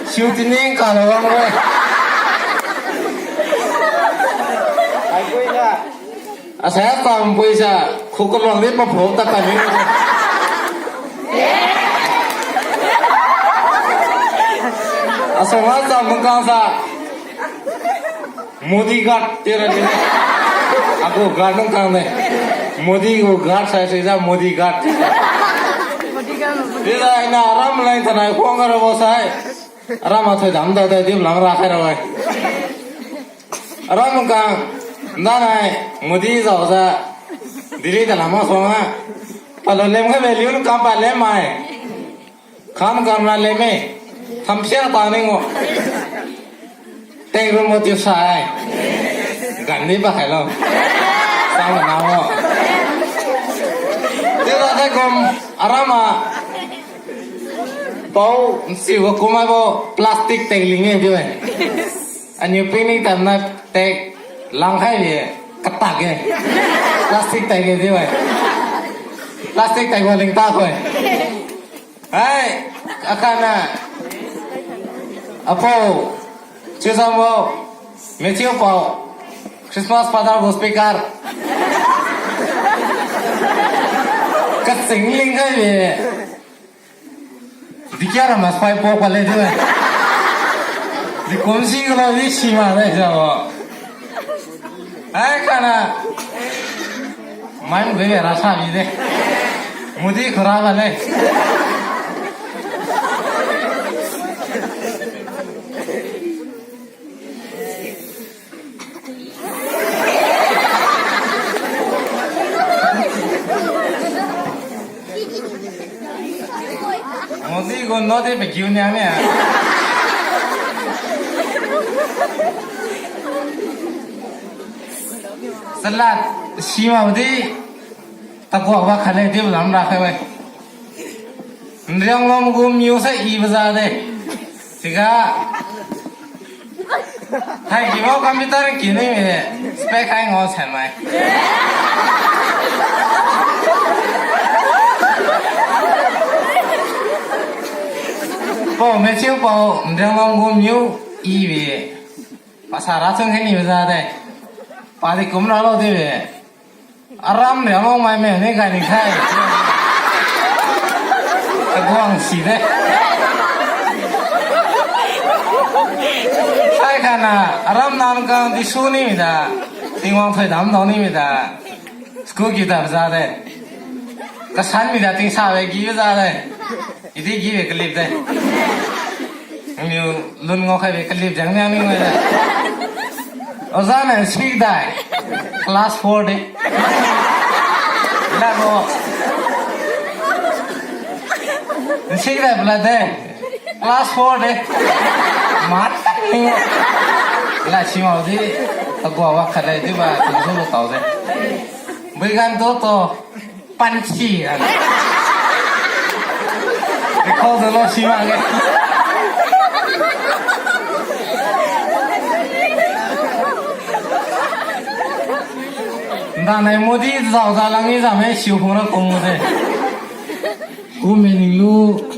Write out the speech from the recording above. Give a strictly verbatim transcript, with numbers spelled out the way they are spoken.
Siu tining kalo wang we. Ai pui na. Asa ya pam pui sa, khukaluang di papho ta kani. Asa wa sa mangkang sa. Modi guard tira di. Aku guard nung kang de. Modi gu guard sai sai sa Modi guard. Tira ina aram lai tanai khuang kara bo sai. Aram a thoidam da da di lang ra khai ra wai. Aram kang, nda nai, Modi zau za, Delhi da lama suang ha. Palo lem khai be liu kam pa lem mai. Kam kam ra lem e. Tham sia ta ni ngo. Teng ru mo tiu sai. Gan ni ba khai lo. Sang na mo. Tiu da da gom, aram a. Pau, nsiu ga kumai bo plastic tag ling e, di wai. Aniu picnic tam na tag lang khai ye, katak ye. Plastic tag ye, di wai. Plastic tag wa ling ta khoi. Hai, akana. Apo, chiu sam bo, Matthew pau, Christmas father bo speaker. Kasing ling khai ye. Dikiara mas pai pok pale tu. Di kumsi kalo di sima de jao. Ai kana. Mai mu bebe rasa bi de. Mudi khura pale. Modi gu node pe kiu niang ni a. Salat, sima di, takuak ba khale di lam ra khai wai. Nriang lom gu miu sa i baza de. Siga. Hai, kibo computer kini mi de. Spec hai ngo sen mai. Pau, Matthew pau, nriang lom gu miu i bi. Pasara chung kani baza de. Padi kum ra lo di bi. Aram riang lom mai me ni gani khai. Taguang si de. Sai kana, aram nan kang di su ni mi da. Tingwang thoidam dao ni mi da. School ki da baza de. Kasan mi da tingsa be ki baza de. Idi gi be kalip de. Niu lun ngao khai be kalip jang niang ni ngoi de. Oza na sik dai. Class four de. Lago. Sik dai pala de. Class four de. Mat ni. La si mau di. Agua wa khale di ba. Tingsu lo tau de. Bui gan to to. Pansi, ah. Recall dolo si makge. Ndanai Modi zao za lang i zame siu khungra kung de. Ku meaning lu.